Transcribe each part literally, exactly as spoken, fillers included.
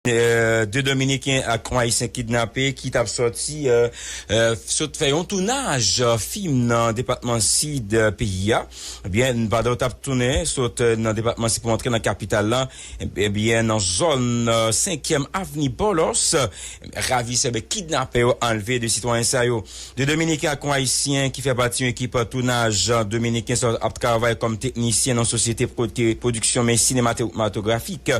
De Dominiken ak yon Ayisyen kidnape ki t ap sòti, eh, eh, sot fè yon tounaj, eh, fim nan depatman Sid, eh, peyi a. Ebyen, pandan yo t ap tounen, sot, eh, nan depatman Sid pou antre nan kapital la, ebyen, nan zòn, eh, Senkyèm Avni Bòlòs, ravisè, ben, kidnapè yo anlve de sitwayen sa yo. De Dominiken ak yon Ayisyen ki fè pati yon ekip tounaj dominiken sa ap travay kòm teknisyen nan sosyete pwodiksyon men sinematografik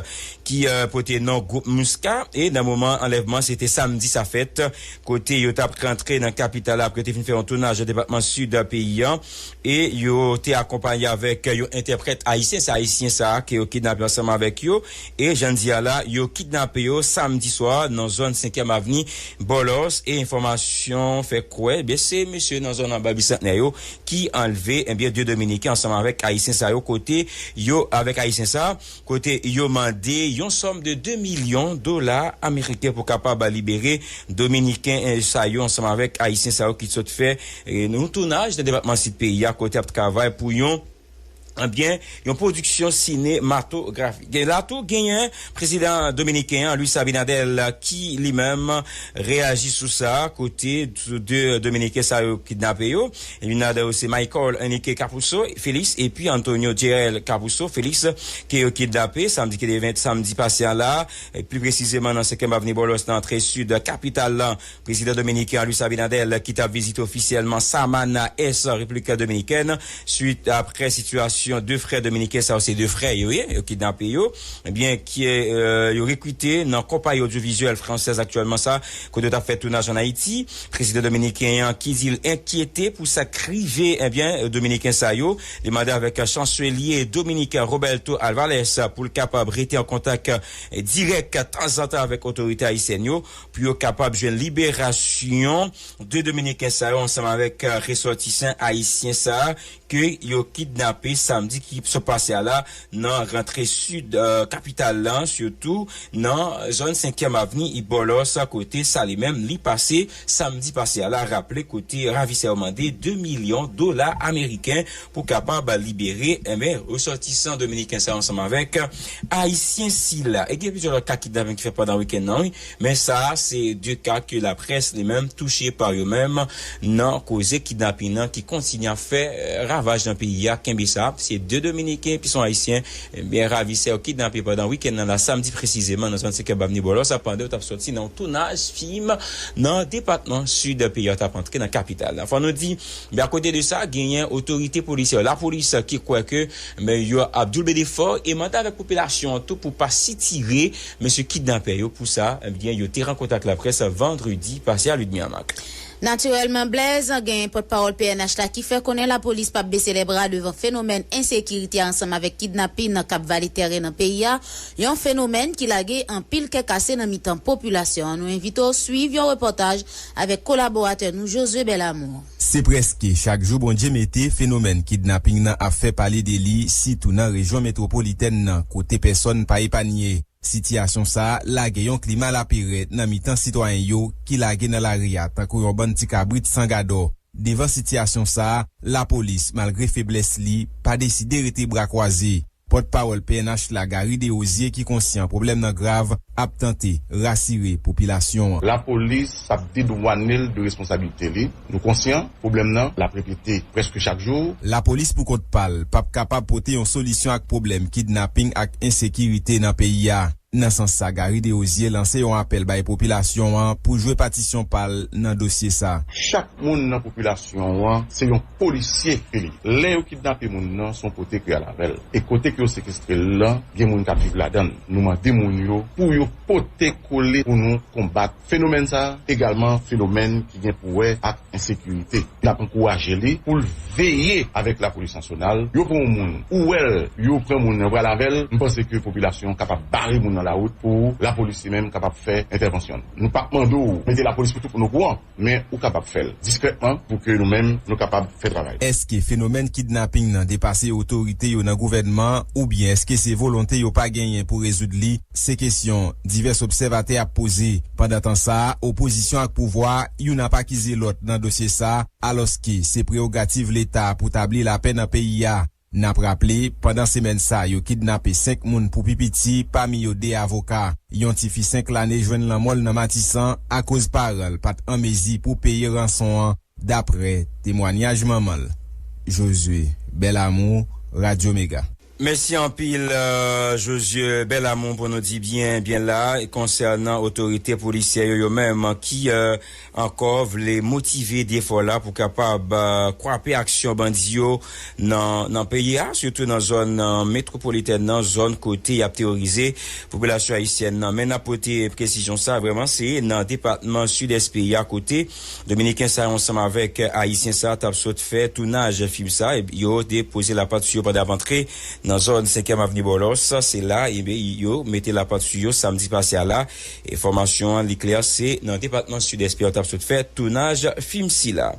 ki, eh, pote non Gwoup Mouska. E nan moman anlèvman, se te samdi sa fèt, kote yo t ap rantre nan kapital la apre yo te fin fè yon tounaj nan depatman Sid peyi a. E yo te akonpaye avèk yon entèprèt ayisyen. Se ayisyen sa a ke yo kidnape ansanm avèk yo. E jan n di a la, yo kidnape yo samdi swa nan zòn Senkyèm Avni, Bòlòs. E enfòmasyon fè kwè, ebyen, se mesye nan zòn anba Bisantnè yo ki anlve, ebyen, de Dominiken ansanm avèk ayisyen sa yo, kote yo, avèk ayisyen sa, kote yo mande yon sòm de de milyon dola ameriken pou kapab libere Dominiken, eh, sa yo ansanm avèk ayisyen sa yo ki sot fè, eh, yon tounaj nan depatman Sid peyi a, kote ap travay pou yon, ebyen, yon pwodiksyon sinematografik. Gen la tou, genyen prezidan dominiken an, Luis Abinader, ki li menm reyaji sou sa, kote de dominiken sa yo kidnape yo. Youn ladan yo se Michael Enrique Capuzzo Félix epi Antonio Jerel Capuzzo Félix ke yo kidnape samdi ki te ven, samdi pase a la, e pli presizeman nan Senkyèm Avni Bòlòs nan antre sid kapital la. Prezidan dominiken an Luis Abinader ki t ap vizite ofisyèlman Samana, Est Repiblik Dominikèn, swit apre sitiyasyon de frè dominiken sa yo, se de frè yo ye, yo kidnape yo, ebyen, ki, eh, yo rekrite nan konpayi odyovizyèl fransèz aktyèlman sa, kote yo t ap fè tounaj ann Ayiti. Prezidan dominiken an ki di l enkyete pou sa k rive, ebyen, dominiken sa yo. Li mande avèk chanselye dominiken Roberto Alvarez pou l kapab rete an kontak, eh, dirèk tanzantan avèk otorite ayisyèn yo pou yo kapab jwenn liberasyon de dominiken sa yo ansanm avèk, eh, resòtisan ayisyen sa ke yo kidnape samdi ki sot pase a la nan rantre sid, eh, kapital lan, sitou nan zòn Senkyèm Avni Bòlòs, kote sa li menm li pase samdi pase a la. Raple kote ravisè yo mande de milyon dola ameriken pou kapab libere, enben, resòtisan dominiken sa yo ansanm avèk ayisyen sila. E gen plizyè lòt ka kidnaping ki fèt pandan wikenn nan, wi. Men sa a, se de ka ke laprès li menm touche pa yo menm nan koze kidnaping nan ki kontinye ap fè, eh, ravaj nan peyi a. Kenbe sa, se de dominiken epi se yon ayisyen, ebyen, ravisè yo kidnape pandan wikenn nan la, samdi presizeman, nan zòn Senkyèm Avni Bòlòs, pandan yo t ap sòti nan yon tounaj fim nan depatman sid peyi a, t ap antre nan kapital la. Fò nou di, men akote de sa, genyen otorite polisyè, lapolis ki kwè ke, men, yo ap doble defò e mande avèk popilasyon an tou pou pa sitire mesye kidnapè yo. Pou sa, ebyen, yo te rankontre ak laprès vandredi pase a, Ludmila Marc. Natirèlman, Blèz, gen pòtpawòl P N H la ki fè konnen lapolis p ap bese lèbra devan fenomèn ensekirite a ansanm avèk kidnaping k ap vale tèren nan peyi a, yon fenomèn ki lage anpil kè kase nan mitan popilasyon an. Nou envite w swiv yon repòtaj avèk kolaboratè nou, Josué Belamour. Se prèske chak jou Bondye mete, fenomèn kidnaping nan ap fè pale de li, sitou nan rejyon metwopolitèn nan, kote pèsòn pa epanye. Sitiyasyon sa a lage yon klima laperè nan mitan sitwayen yo ki lage nan lari a tankou yon bann ti kabrit san gadò. Devan sitiyasyon sa a, lapolis, malgre feblès li, pa deside rete bra kwaze. Pòtpawòl P N H la, Gary Desrosiers, ki konsyan pwoblèm nan grav, ap tante rasire popilasyon an. Lapolis ap dedwane l de responsabilite li. Nou konsyan pwoblèm nan, l ap repete prèske chak jou. Lapolis pou kont pa l p ap kapab pote yon solisyon ak pwoblèm kidnaping ak ensekirite nan peyi a. Nan sans sa, Gary Desrosiers lanse yon apèl bay popilasyon an pou jwe patisyon pa l nan dosye sa. Chak moun nan popilasyon an se yon polisye ke li. Lè yo kidnape moun nan, se yon pote ke y al avè l. E kote ke yo sekestre l lan, gen moun k ap viv ladan l. Nou mande moun yo pou yo pote kole pou nou konbat fenomèn sa a, egalman fenomèn ki gen pou wè ak ensekirite. N ap ankouraje li pou l veye avèk lapolis nasyonal. Yo pran yon moun, ou wè l, yo pran moun nan pral avè l, m panse ke popilasyon an kapab bare moun nan lawout pou lapolis li menm kapab fè entèvansyon l. Nou p ap mande w mete lapolis pou tout moun okouran, men ou kapab fè l diskrètman pou ke nou menm nou kapab fè travay. Èske fenomèn kidnaping nan depase otorite yo nan gouvènman an, oubyen èske se volonte yo pa genyen pou rezoud li? Se kesyon divès obsèvatè ap poze. Pandan tan sa a, opozisyon ak pouvwa, youn ap akize lòt nan dosye sa a, alòske se prewogativ Leta pou tabli lapè nan peyi a. N ap raple, pandan semèn sa, yo kidnape senk moun pou pi piti, pami yo de avoka. Yon tifi senk lane jwenn lanmò l nan Matisan akoz paran l pa t an mezi pou peye ranson an, daprè temwanyaj manman l. Josue Belamour, Radyo Mega. Mèsi anpil, euh, Josue Belamour, pou nou di byen, byen la, konsènan otorite polisyè yo, yo menm ki, euh, ankò vle motive defò la pou kapab, euh, kwape aksyon bandi yo nan, nan peyi a, sitou nan zòn, euh, metwopolitèn nan, zòn kote y ap teworize popilasyon ayisyèn nan. Men n ap pote presizyon sa, vrèman, se nan depatman Sidès peyi a, kote Dominiken sa yo ansanm avèk Ayisyen sa t ap sot fè tounaj fim sa, e yo te poze lapat sou yo pandan y ap antre nan zòn Senkyèm Avni Bòlòs. Se la, ebyen, yo mete lapat sou yo samdi pase a la. Enfòmasyon an, li klè, se nan depatman Sidès peyi a yo t ap sot fè tounaj fim sila.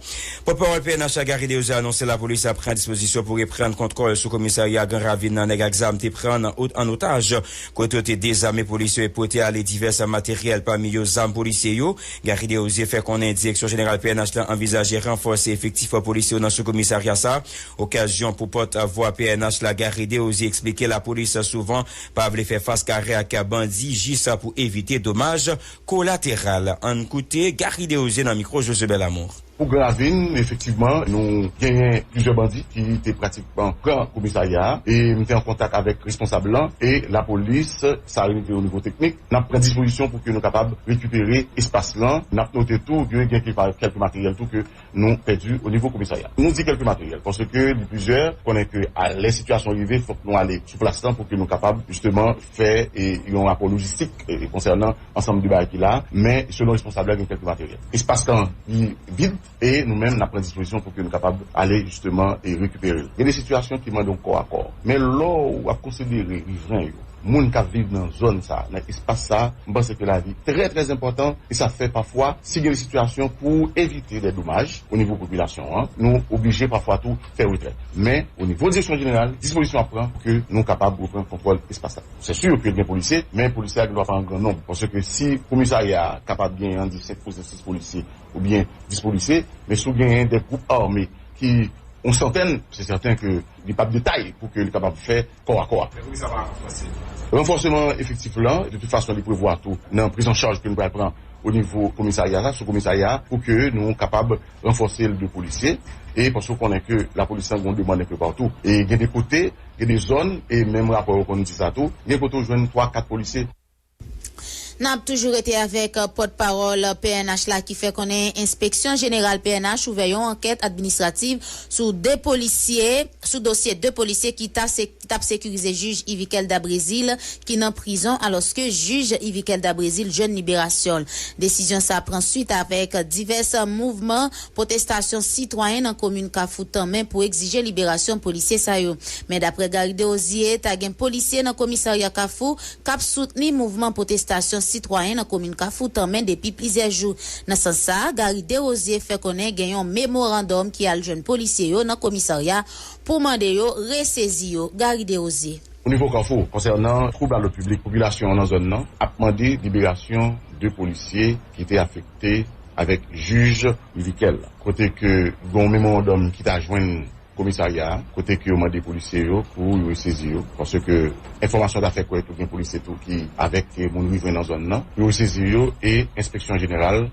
Pòtpawòl P N H la, Garry Desrosiers, anonse lapolis ap pran dispozisyon pou reprann kontwòl sou komisarya Gran Ravin nan nèg ak zam te pran nan ot-, an otaj, kote yo te dezame polis yo e pote ale divès materyèl, pami yo zam polisye yo. Garry Desrosiers fè konnen Direksyon Jeneral P N H la anvizaje ranfòse efektif polisye yo nan sou komisarya sa. Okazyon pou pòtvwa P N H la, Garry Desrosiers, eksplike lapolis souvan pa vle fè fas kare ak bandi jis pou evite domaj kolateral. Ann koute Garry Desrosiers nan mikwo Josue Belamour. Pou Gran Ravin, efektivman, nou genyen plizyè bandi ki te pratikman pran komisarya a, e m te an kontak avèk responsab lan, e lapolis, sa rive o nivo teknik, n ap pran dispozisyon pou ke nou kapab rekipere espas lan. N ap note tou ke gen kèk, kèk materyèl tou ke nou pèdi o nivo komisarya. Nou di kèk materyèl, paske li plizyè, konnen ke a lè sitiyasyon rive, fòk nou ale sou plas lan pou ke nou kapab, jisteman, fè, e, yon rapò lojistik, e, konsènan ansanm de bagay ki la, men selon responsab la, gen kèk materyèl. Espas lan, li vid, e nou menm, n ap pran dispozisyon pou ke nou kapab ale, jisteman, e rekipere l. Gen de sitiyasyon ki mande yon kò a kò. Men lè w ap konsidere rivren yo, moun k ap viv nan zòn sa, nan espas sa, m panse ke lavi trè, trè enpòtan, e sa fè pafwa, si gen de sitiyasyon pou evite de domaj o nivo popilasyon an, nou oblije pafwa tou fè retrè. Men, o nivo direksyon jeneral, dispozisyon ap pran pou ke nou kapab reprann kontwòl espas sa. Se si ke gen polisye, men polisye a gendwa pa an gran nonb. Paske si komisarya a kapab gen, ann di, senk pou sis polisye oubyen dis polisye, men si w genyen de gwoup ame ki yon santèn, se sèten ke li p ap detay pou ke li kapab fè kò a kò a. Men pou ki sa pa ranfòse? Ranfòseman efektif lan, de tout fason, li prevwa tou nan priz an chaj ke nou pral pran o nivo komisarya sa, sou komisarya a, pou ke nou kapab ranfòse l de polisye. E paske w konnen ke lapolis lan gen yon demann enpe patou. E gen de kote, gen de zòn, e menm rapò yo konn di sa tou, gen kote w jwenn twa, kat polisye. N ap toujou rete avèk, euh, pòtpawòl P N H la ki fè konnen Enspeksyon Jeneral P N H ouvè yon ankèt administrativ sou de polisye, sou dosye de polisye ki ta se-, ki t ap sekirize jij Yvikel Dabrezil ki nan prizon, alòske jij Yvikel Dabrezil jwenn liberasyon l. Desizyon sa pran swit avèk divès mouvman pwotestasyon sitwayen nan komin Kafou tanmen pou egzije liberasyon polisye sa yo. Men daprè Garry Desrosiers, ta gen polisye nan komisarya Kafou k ap soutni mouvman pwotestasyon sitwayen nan komin Kafou tanmen depi plizyè jou. Nan sans sa, Garry Desrosiers fè konnen gen yon memorandòm ki al jwenn polisye yo nan komisarya pou mande yo resezi yo. Garry Desrosiers. O nivo Kafou, konsènan twoub a lòd piblik, popilasyon an nan zòn nan ap mande liberasyon de polisye ki te afekte avèk jij Yvikel, kote ke gen yon memorandòm ki ta jwenn komisarya a, kote ke yo mande polisye yo pou yo sezi yo, paske enfòmasyon ta fè kwè tou gen polisye tou ki avèk moun rivren nan zòn nan, pou yo sezi yo, e Enspeksyon Jeneral